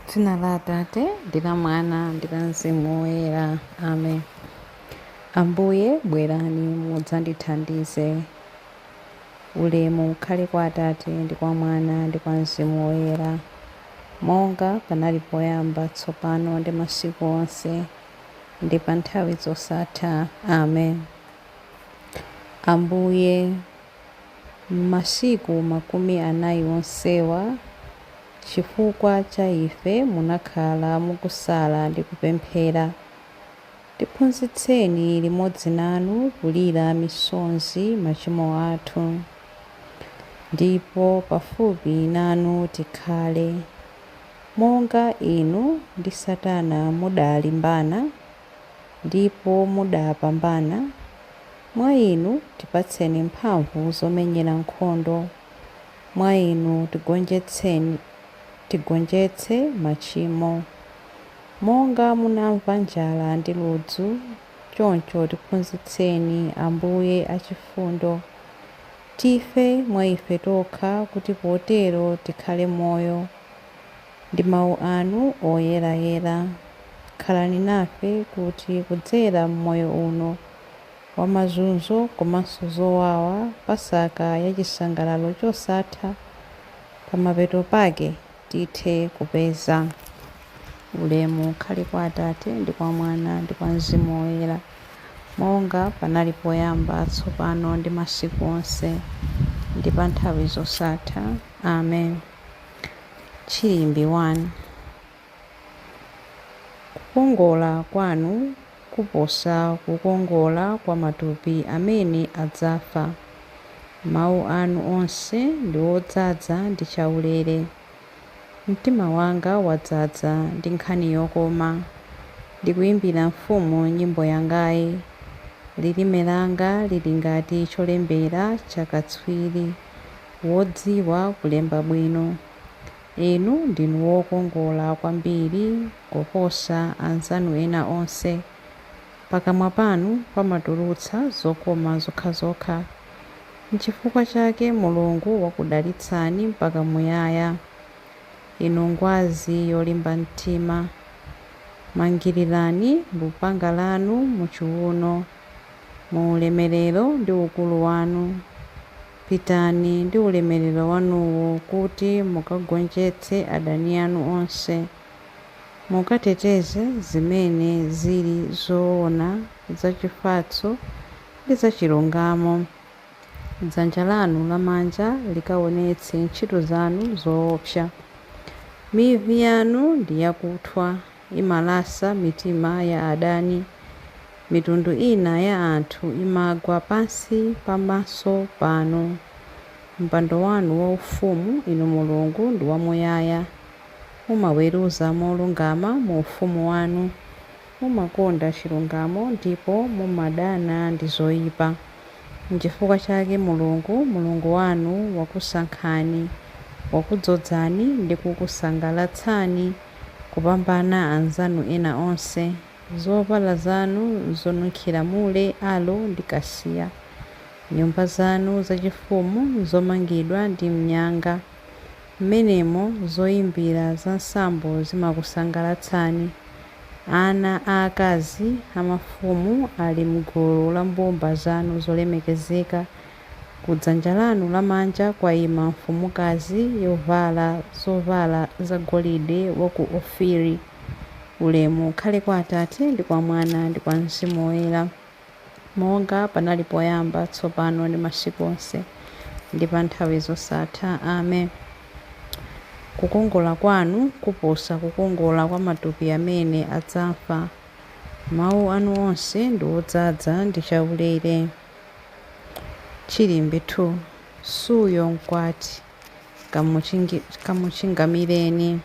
Dzina la Atate ndi la Mwana ndi la Mzimu Woyera. Amen. Ambuye bwerani mudzandithandize. Ulemu ukhale kwa Atate ndi kwa Mwana ndi kwa Mzimu Woyera, monga panali poyamba, tsopano ndi masiku onse, ndi pa nthawi zosatha. Amen. Ambuye, m'masiku 40 onsewa, Chifukwa cha ife munakhala mukusala ndi kupemphera. Tiphunzitseni limodzi nanu kulira misonzi machimo athu, ndipo pafupi nanu tikhale. Monga inu ndi Satana mudalimbana, ndipo mudapambana, mwa inu tipatseni mphamvu zomenyera nkhondo. Mwa inu tigonjetse machimo. Monga munamva njala ndi ludzu, choncho tiphunzitseni, Ambuye achifundo, tife mwa ife tokha kuti potero tikhale moyo ndi mau anu oyerayera. Khalani nafe kuti kudzera m'moyo uno wa mazunzo komanso zowawa, Pasaka ya chisangalalo chosatha, pamapeto pake tithe kupeza. Ulemu ukhale kwa Atate, ndi kwa Mwana, ndi kwa Mzimu Woyera, monga panali poyamba, tsopano, ndi masiku onse, ndi pa nthawi zosatha. Amen. Chilimbi 1. Kukongola kwanu kuposa kukongola kwa matupi amene adzafa. Mawu anu onse ndi odzadza ndi chaulere. Mtima wanga wadzadza ndi nkhani yokoma. Ndikuimbira mfumu nyimbo yangayi. Lilime langa lili ngati cholembera cha katswiri wodziwa kulemba bwino. Inu ndinu wokongola kwambiri koposa anzanu ena onse. Pakamwa panu pamatulutsa zokoma zokhazokha. N'chifukwa chake Mulungu wakudalitsani mpaka muyaya. Inu ngwazi yolimba mtima, mangirirani lupanga lanu m'chiwuno, mu ulemerero ndi ukulu wanu. Pitani ndi ulemerero wanuwo kuti mukagonjetse adani anu onse. Mukateteze zimene zili zoona, zachifatso ndi zachilungamo. Dzanja lanu lamanja likaonetse ntchito zanu zoopsa. Mivi yanu ndi yakuthwa, imalasa mitima ya adani. Mitundu ina ya anthu imagwa pansi pamaso panu. Mpando wanu waufumu, Inu Mulungu, ndi wamuyaya. Mumaweruza molungama mu ufumu wanu. Mumakonda chilungamo ndipo mumadana ndi zoipa. N'chifukwa chake Mulungu, Mulungu wanu, wakusankhani, wakudzozani ndi kukusangalatsani kupambana anzanu ena onse. Zovala zanu n'zonunkhira mure, aloe ndi kasiya. Nyumba zanu zachifumu n'zomangidwa ndi mnyanga. Mmenemo zoimbira za nsambo zimakusangalatsani. Ana aakazi a mafumu ali m'gulu la mbumba zanu zolemekezeka. Kudzanja lanu lamanja kwaima mfumukazi yovala zovala zagolide wa ku Ofiri. Ulemu ukhale kwa Atate, ndi kwa Mwana, ndi kwa Mzimu Woyera, monga panali poyamba, tsopano, ndi masiku onse, ndi pa nthawi zosatha. Amen. Kukongola kwanu kuposa kukongola kwa matupi amene adzafa. Mawu anu onse ndi odzadza ndi chaulere. Chilimbi 2. Suyo mkwati, kamuchingamireni.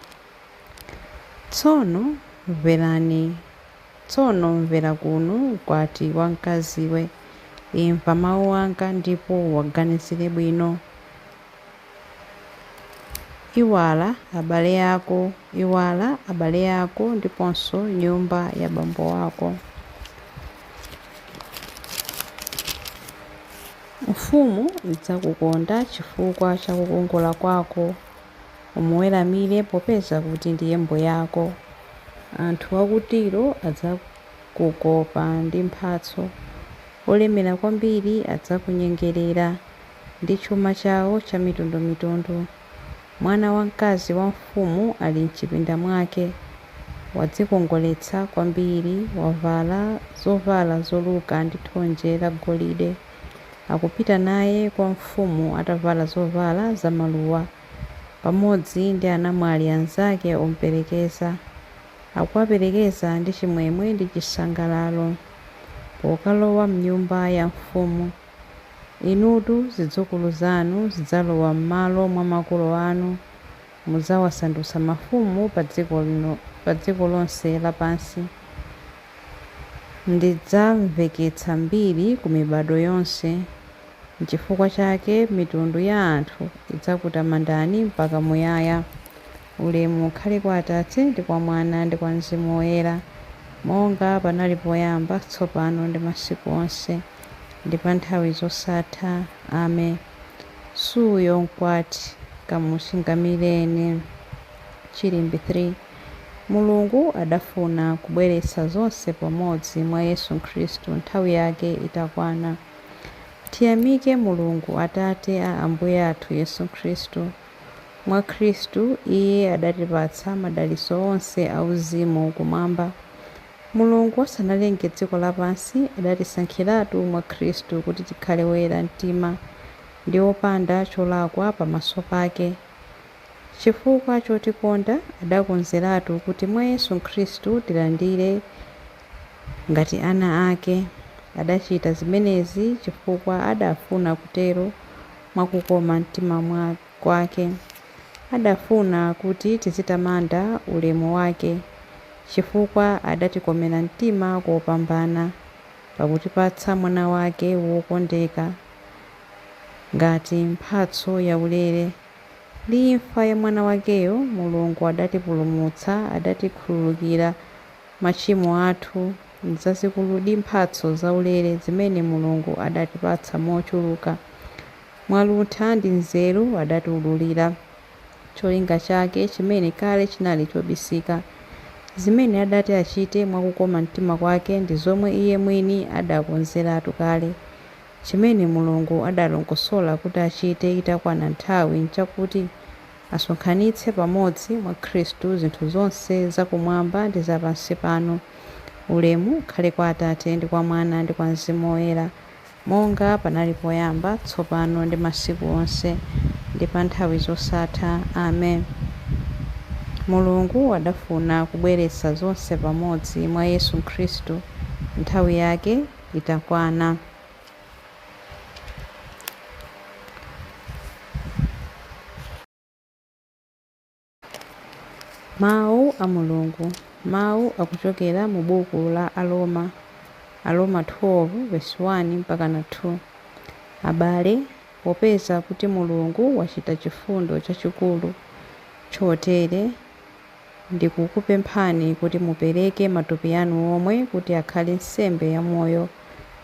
Tsono mverani, tsono mvera kuno, mkwati wamkaziwe, imva mau anga ndipo uwaganizire bwino. Iwala abale ako, iwala abale ako ndiponso nyumba ya bambo wako. Mfumu idzakukonda chifukwa cha kukongola kwako. Umuweramire popeza kuti ndiye mbuyako. Anthu a ku Tiro adzakukopa ndi mphatso, olemera kwambiri adzakunyengerera ndi chuma chawo chamitundumitundu. Mwana wamkazi wa mfumu ali m'chipinda mwake, wadzikongoletsa kwambiri, wavala zovala zoluka ndi thonje lagolide. Akupita naye kwa mfumu atavala zovala zamaluwa, pamodzi ndi anamwali anzake omuperekeza. Akuwaperekeza ndi chimwemwe ndi chisangalalo pokalowa m'nyumba ya mfumu. Inutu zidzukulu zanu zidzalowa m'malo mwa makolo anu, mudzawasandutsa mafumu pa dziko lonse lapansi. Ndidzamveketsa mbiri ku mibado yonse. N'chifukwa chake mitundu ya anthu idzakutamandani mpaka muyaya. Ulemu ukhale kwa Atate ndi kwa Mwana ndi kwa Mzimu Woyera, monga panali poyamba, tsopano ndi masiku onse, ndi pa nthawi zosatha. Amen. Suyo mkwati kamuchingamireni. Chilimbi 3. Mulungu adafuna kubweretsa zonse pamodzi mwa Yesu Khristu nthawi yake itakwana. Tiyamike Mulungu Atate a Ambuye athu Yesu Khristu. Mwa Khristu Iye adatipatsa madalitso onse auzimu kumwamba. Mulungu asanalenge dziko lapansi adatisankhiratu mwa Khristu kuti tikhale woyera mtima ndi wopanda cholakwa pamaso pake. Chifukwa chotikonda adakonzeratu kuti mwa Yesu Khristu tilandire ngati ana ake. Adachita zimenezi chifukwa adafuna kutero mwakukoma mtima kwake. Adafuna kuti tizitamanda ulemu wake, chifukwa adatikomera mtima kopambana, pakutipatsa Mwana wake wokondeka ngati mphatso yaulere. Ndi imfa ya Mwana wakeyo Mulungu adatipulumutsa, adatikhululukira machimo athu. Nzazikuludi mphatso zaulere zimene Mulungu adatipatsa mochuluka. Mwaluntha ndi nzeru adatiwululira cholinga chake chimene kale chinali chobisika. Zimene adati achite mwakukoma mtima kwake ndi zomwe Iye mwini adakonzeratu kale. Chimene Mulungu adalongosola kuti achite itakwana nthawi nchakuti asonkhanitse pamodzi mwa Khristu zinthu zonse zakumwamba ndi zapansi pano. Ulemu ukhale kwa Atate ndi kwa Mwana ndi kwa Mzimu Woyera, monga panali poyamba, tsopano ndi masiku onse, ndi pa nthawi zosatha. Amen. Mulungu adafuna kubweretsa zonse pamodzi mwa Yesu Khristu nthawi yake itakwana. Mawu a Mulungu. Mawu akuchokera mu buku la Aroma, Aroma 12 verse 1 mpaka na 2. Abale, popeza kuti Mulungu wachita chifundo chachikulu chotere, ndikukupemphani kuti mupereke matupi anu omwe kuti akhale nsembe yamoyo,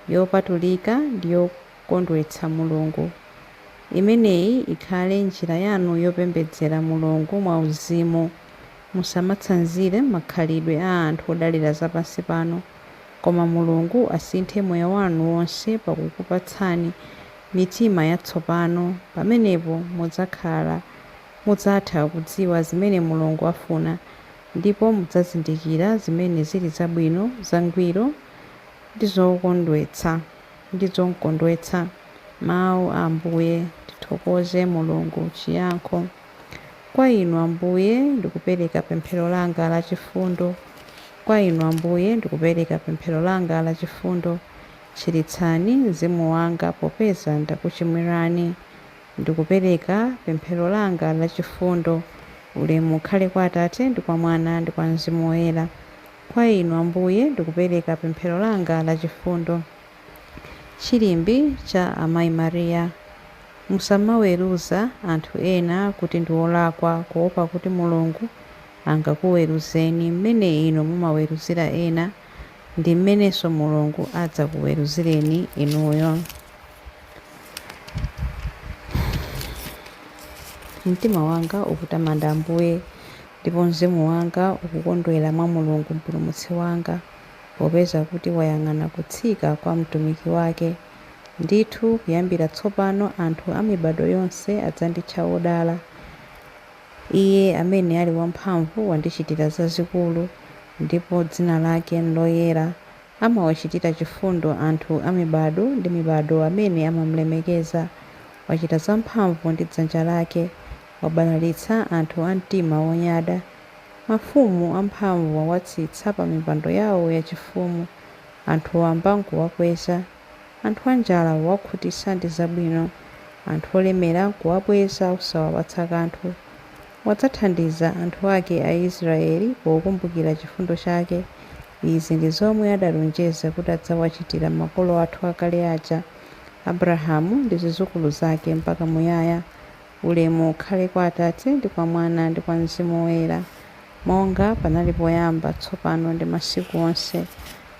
yopatulika ndi yokondweretsa Mulungu. Imeneyi ikhale njira yanu yopembedzera Mulungu mwauzimu. Musamatsanzire makhalidwe a anthu odalira zapansi pano, koma Mulungu asinthe moyo wanu wonse pakukupatsani mitima yatsopano. Pamenepo mudzatha kudziwa zimene Mulungu afuna, ndipo mudzazindikira zimene zili zabwino, zangwiro ndi zomukondwetsa. Mawu a Ambuye. Tithokoze Mulungu. Chiyankho. Kwa inu Ambuye ndikupereka pemphero langa lachifundo. Kwa inu Ambuye ndikupereka pemphero langa lachifundo. Chiritsani mzimu wanga popeza ndakuchimwirani. Ndikupereka pemphero langa lachifundo. Ulemu ukhale kwa Atate ndi kwa Mwana ndi kwa Mzimu Woyera. Kwa inu Ambuye ndikupereka pemphero langa lachifundo. Chilimbi cha Amayi Mariya. Musamaweruza anthu ena kuti ndi olakwa kuopa kuti Mulungu angakuweruzeni. Mmene inu mumaweruzira ena, ndi mmenenso Mulungu adzakuweruzireni inuyo. Mtima wanga ukutamanda Ambuye, ndipo mzimu wanga ukukondwera mwa Mulungu Mpulumutsi wanga, popeza kuti wayang'ana kutsika kwa mtumiki wake. Ndithu kuyambira tsopano anthu a mibado yonse adzanditcha wodala. Iye amene ali wamphamvu wandichitira zazikulu, ndipo dzina lake nloyera. Amawachitira chifundo anthu a mibado ndi mibado amene amamlemekeza. Wachita zamphamvu ndi dzanja lake, wabalalitsa anthu a mtima wonyada. Mafumu amphamvu wawatsitsa pa mipando yawo yachifumu, anthu wamba nkuwakweza. Anthu anjala wawakhutitsa ndi zabwino, anthu olemera nkuwabweza osawapatsa kanthu. Wadzathandiza anthu ake Aisraeli pokumbukira chifundo chake. Izi ndi zomwe adalonjeza kuti adzawachitira makolo athu akale aja, Abrahamu ndi zidzukulu zake mpaka muyaya. Ulemu ukhale kwa Atate ndi kwa Mwana ndi kwa Mzimu Woyera, monga panali poyamba, tsopano ndi masiku onse,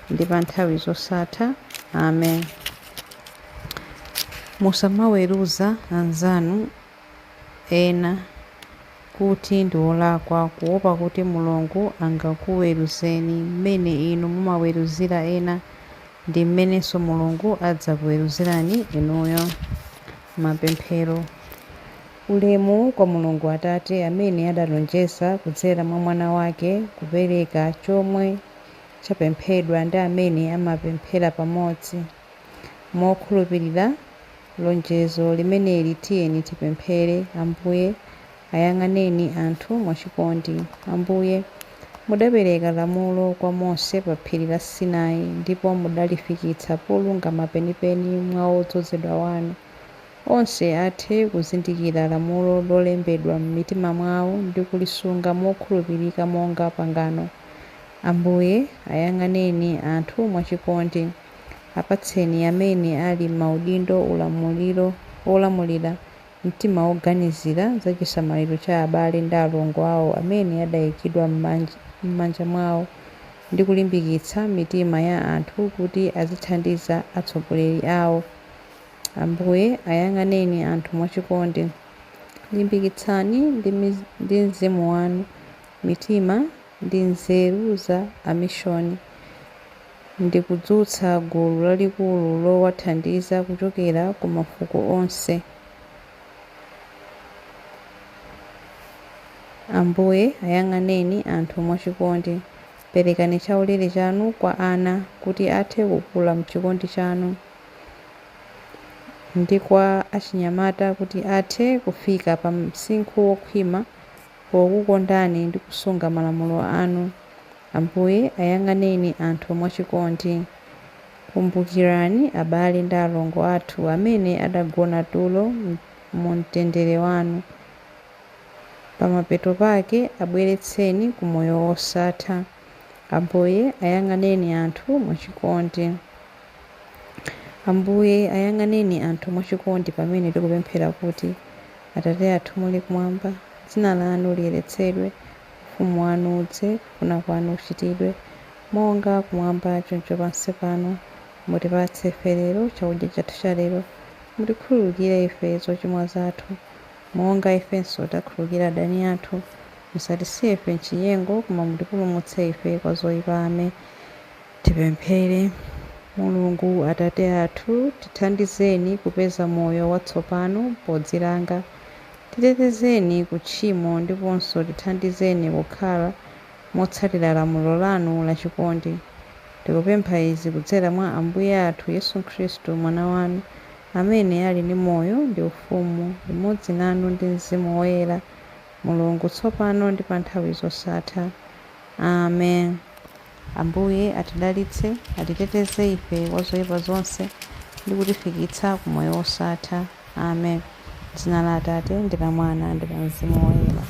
ndi pa nthawi zosatha. Amen. Musamaweruza anzanu ena kuti ndi olakwa, kuopa kuti Mulungu angakuweruzeni. Mmene inu mumaweruzira ena, ndi mmenenso Mulungu adzakuweruzirani inuyo. Mapemphero. Ulemu kwa Mulungu Atate amene adalonjeza kudzera mwa Mwana wake kupereka chomwe chapemphedwa ndi amene amapemphera pamodzi. Mokhulupirira lonjezo limeneli tiyeni tipemphere. Ambuye, ayang'aneni anthu mwachikondi. Ambuye, mudapereka lamulo kwa Mose pa phiri la Sinai, ndipo mudalifikitsa polungama penipeni mwa wodzozedwa wanu. Onse athe kuzindikira lamulo lolembedwa m'mitima mwawo ndi kulisunga mokhulupirika monga pangano. Ambuye, ayang'aneni anthu mwachikondi. Apatseni amene ali m'maudindo olamulira mtima woganizira za chisamaliro cha abale ndi alongo awo amene adayikidwa m'manja mwawo, ndi kulimbikitsa mitima ya anthu kuti azithandiza atsogoleri awo. Ambuye, ayang'aneni anthu mwachikondi. Limbikitsani ndi mzimu wanu mitima ndi nzeru za amishoni, ndi kudzutsa gulu lalikulu lowathandiza kuchokera ku mafuko onse. Ambuye, ayang'aneni anthu mwachikondi. Perekani chaulere chanu kwa ana kuti athe kukula mchikondi chanu, ndi kwa achinyamata kuti athe kufika pa msinkhu wokhwima pokukondani ndi kusunga malamulo anu. Ambuye, ayang'aneni anthu mwachikondi. Kumbukirani abale ndi alongo athu amene adagona tulo mu mtendere wanu. Pamapeto pake abweretseni ku moyo wosatha. Ambuye, ayang'aneni anthu mwachikondi. Ambuye, ayang'aneni anthu mwachikondi pamene tikupemphera kuti: Atate athu muli kumwamba, dzina lanu liyeretsedwe, ufumu wanu udze, kufuna kwanu kuchitidwe, monga kumwamba choncho pansi pano. Mutipatse ife lero chakudya chathu cha lero. Mutikhululukire ife zochimwa zathu, monga ifenso takhululukira adani athu. Musatisiye ife mchinyengo, koma mutipulumutse ife kwa zoyipa. Amen. Tipemphere. Mulungu Atate athu, tithandizeni kupeza moyo watsopano podzilanga. Titetezeni ku tchimo ndiponso tithandizeni kukhala motsatira lamulo lanu lachikondi. Tikupempha izi kudzera mwa Ambuye athu Yesu Khristu, Mwana wanu, amene ali ndi moyo ndi ufumu limodzi nanu ndi Mzimu Woyera, Mulungu, tsopano ndi pa nthawi zosatha. Amen. Ambuye atidalitse, atiteteze ife kwa zoyipa zonse ndi kutifikitsa ku moyo wosatha. Amen. Dzina la Atate ndi la Mwana ndi la Mzimu Woyera.